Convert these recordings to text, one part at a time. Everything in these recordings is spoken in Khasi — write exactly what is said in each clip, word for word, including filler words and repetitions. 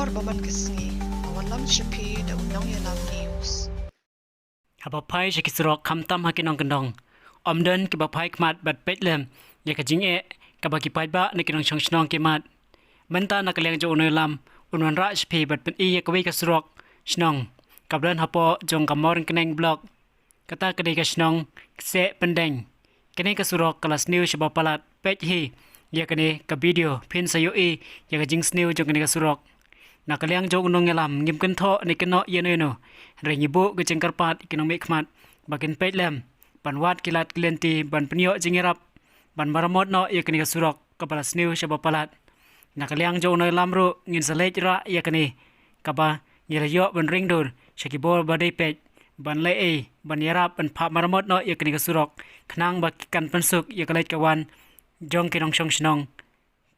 Kaba man ka sngi, nga wanlam sha phi da u Nongïalam News. Haba phai sha ki surok khamtam ha ki nongkyndong, ym don kiba phai khmat bad peit lem ïa ka jingeh kaba ki paidbah na ki nongshong shnong ki mad. Mynta na ka liang jong u Nongïalam un wanrah sha phi bad pyni ïa kawei ka surok shnong kaba don hapoh jong ka Mawryngkneng Block. Kata ka dei ka shnong Kseh Pyndeng. Kane ka surok ka la sniew shaba palat. Peit hi ïa kane ka video phin sa ïohi ïa ka jingsniew jong kane ka surok. Na ka liang jong u Nongïalam ngim kynthoh ne kynnoh ïano ïano, hynrei ngi buh ka jingkyrpad ïa ki nongmihkhmat ba kin peit lem, ban wad ki lad ki lynti, ban pynïoh jingïarap ban maramot noh ïa kane ka surok kaba la sniew shaba palat. Na ka liang jong u Nongïalam ruh ngin sa leit rah ïa kane kaba ngi la ïoh ban ring dur sha ki bor ba dei peit ban leh ei ban ïarap ban phah maramot noh ïa kane ka surok, khnang ba kan pynsuk ïa ka leit ka wan jong ki nongshong shnong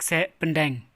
Kseh Pyndeng.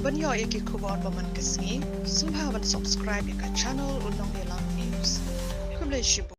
Ban ïoh ïa ki khubor ba man ka sngi, sngewbha ban subscribe ïa ka channel U Nongïalam News. Khublei shibun.